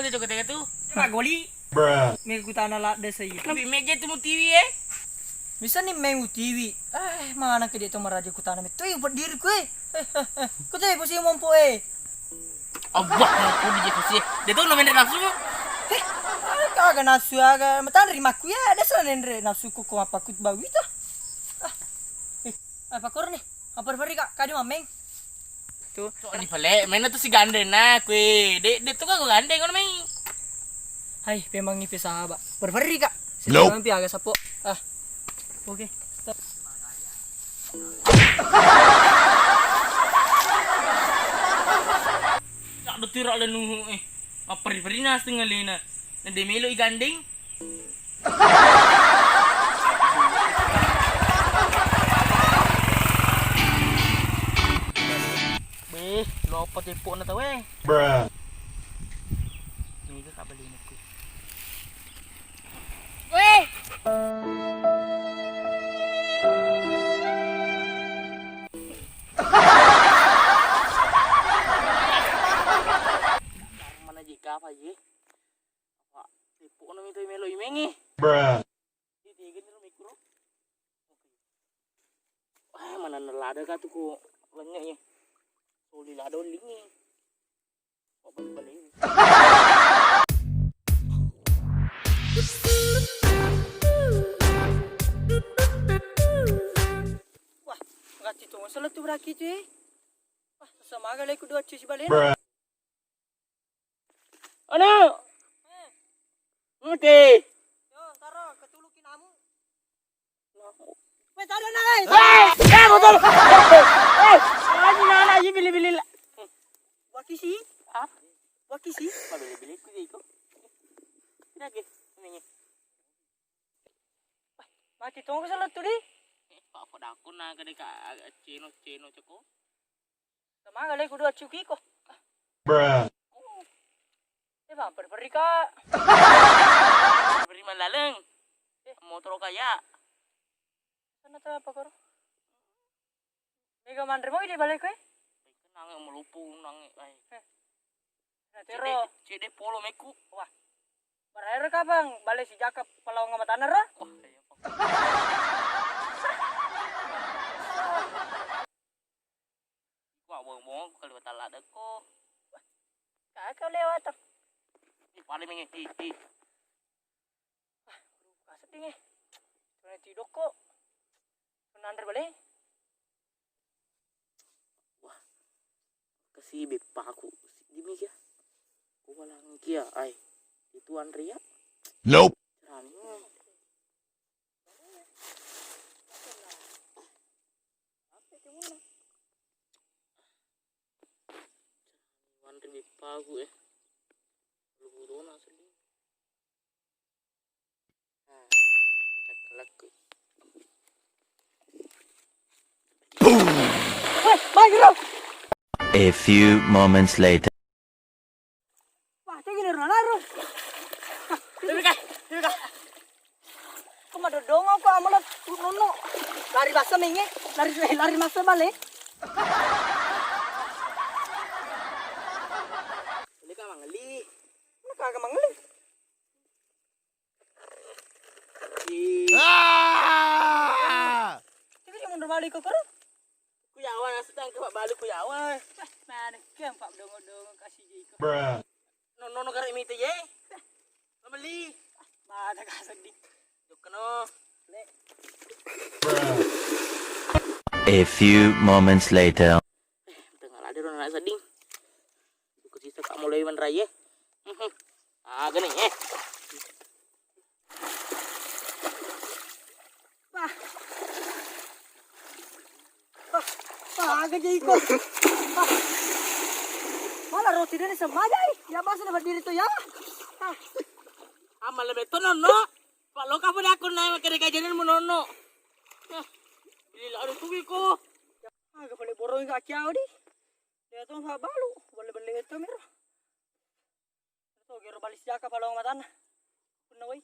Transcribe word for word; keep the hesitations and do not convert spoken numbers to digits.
Joko tega tu. Magoli. Bruh. Mega kutana ladde sai. Tapi meja tu mutiwi eh. Bisa ni main utiwi. Eh, mana ke dia tu maraja kutana me. Tu yang pediri kue. Kau tu posisi mompo eh. Allah, aku di posisi. Dia tu namanya nafsu. Eh, kagak nafsu aga. Matan rimaku ya, ada sana nendre nafsu ku apa ku bau itu. Ah. Eh, apa kor nih? Apa hari kak? Kadi mameng. Tu. Soalnya pale, main tu si gandeng nah, kue. Dek, dek tu kau gandeng kau main. Hai, memang ipe sahabat. Perperi kak. Nope. Sampai agak sapo. Ah. Oke, stop. Tak betul ada nuhu eh. Apa perperi nas tengah lena. Nanti melo i gandeng. Beh, lopo teppo'na tau e. Bruh. Mega kabelina ku. Weh. Mana jika apa ye? Pak, teppo'na mi tu melo imengi. Bruh. Di tiga ni ro mikro. Ah, mana lada ka tu ko lengnge ye. Soli lada olingi. Kok balik-balik. Wah, ngati tu masalah tu beraki tu eh. Wah, samaga leku dua cuci balik. Bruh. Anu. Ngerti. Yo, taro ketuluki namu. Weh, taro na, eh. Eh, eh, betul. Eh, lagi nana aja bili-bili lah. Wakisi. Ah, wakisi. Bili-bili ku iko. Lagi ini. Mati tunggu selalu tu di. Eh, Pak, Pak, aku nak kena ka ceno-ceno ceko. Tamaga le kudu accukiko. Bruh. Eh, bang, perri-perri ka. Perri malaleng. Eh. Motoro kaya. Sana tu apa koro? Mega manre mau di balai kue? Nange melupu nange ai. Eh. Nah, tero. Cede, cede polo meku. Wah. Berair ka bang, balai si jaka palaung sama tanah ro? Wah, iya, Pak. Wah, bongong-bongong ku kaliwat ladde ko. Kaka lewat. Ih, pada menge, ih, ih. Wah, aduh, kaseding eh. Tuna tidok ko. Penanre bale. Wah, kasi beppaku. Dimi kia. Ku walang kia, ai. Itu Andrea. Nope. Rani. Wanre beppaku eh. Lu dona sedih. Nah, cakkalakku. Weh, bagi lo. A few moments later. Wah, tegi nero naro. Tegi ka, tegi ka. Ko madodongo ko amala nonno. Lari basa menge, lari lari masa bale. Ini ka mangeli. Ini kagak mangeli. Ah! Itu cuma udah balik ke koro. Ku yawa naseng tangke pabbalu ku yawa. Mana ke empat dongo-dongo kasih jiko. Bruh. Nono kare mite ye. Lo beli. Mana ka sedih. Jokno. Le. A few moments later. Tengah lade ro nak sedih. Ku sisa ka mulai menrai ye. Mhm. Ah, gini eh. Wah. Wah, wah, aga je iko. Wah. Malah roti dene semajai. Ya basa na berdiri tu ya. Ah. Amal lebih tu nono. Pak lo kapan aku naik kere gajanan menono. Ah. Ini lalu tu iko. Aga pale borong ka kiau di. Dia tu fa balu, belle-belle itu miro. Tuh, gero balis jaka palong matanna. Punna wai.